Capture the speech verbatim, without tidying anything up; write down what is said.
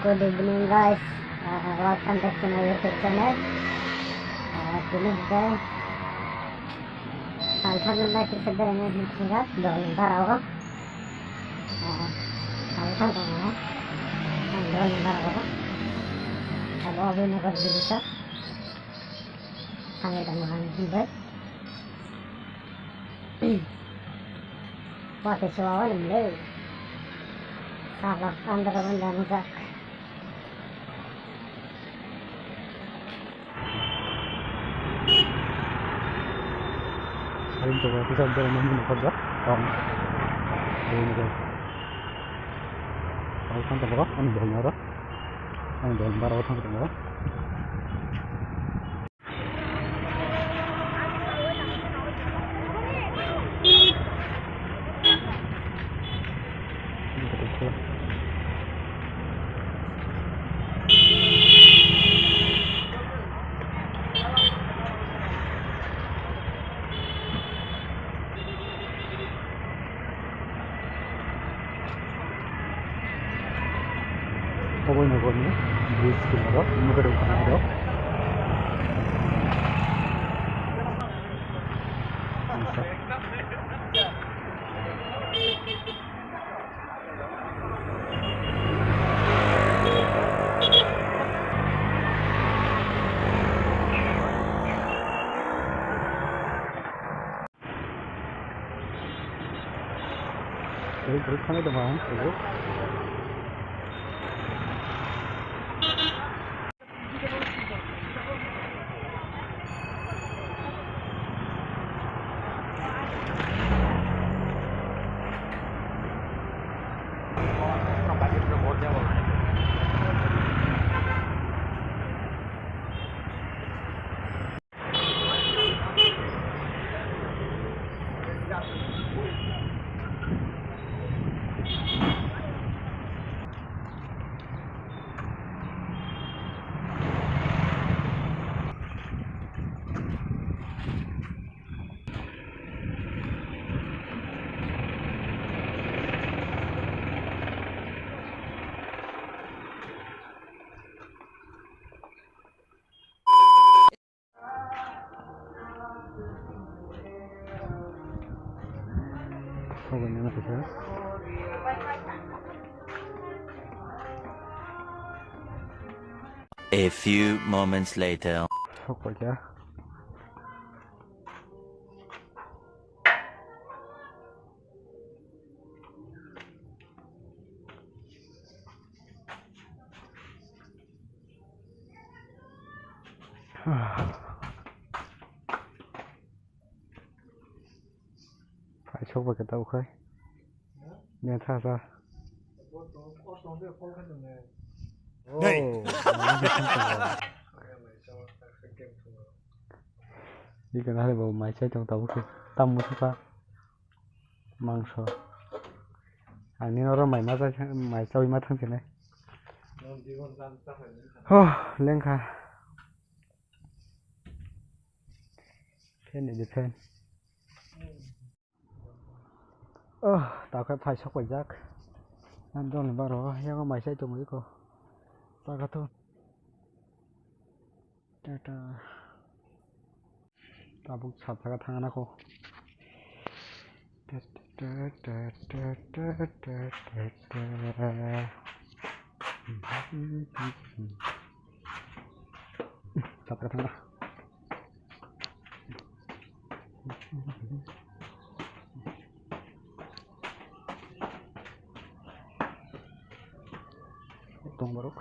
Good evening, guys. Uh, welcome back to my YouTube channel. Uh, tini hwnkhe salthangno naisingsa berani hwnkha dol barao. Uh, salthang tongo, dol barao. Abo aboni bagwi bisa thangwi tongo ang hwnwi. Watwi chubaui wngle. Salok andro wngya nukjak. Saling coba kita berani menukar dah. Tong. Ini kan. Kalau sampai berapa? Ini belum ada. Ini belum baru sampai berapa? Obo ni bridge kinaro motor rok tangwi rok. Bwrwi bwrwi thangwi tongkha ang tabuk. A few moments later. Sok paikha. Phai sok bai khe tabuk khai. Betha sa. Hey. Oh. Iko nahale bo mai chai tong tabuk khe. Tam musuka. Mangso. Ang nini oro mai ma chai, mai chaui ma thang khe nai. Ho, lengkha. Fan ni de fan. Oh, ta khe phai sok paijak. Ang dol ni baro, yago mai chai tongo iko. Saka to. Tata. Tabuk sat taka thangna kho. Sat taka thangna. Tong borok.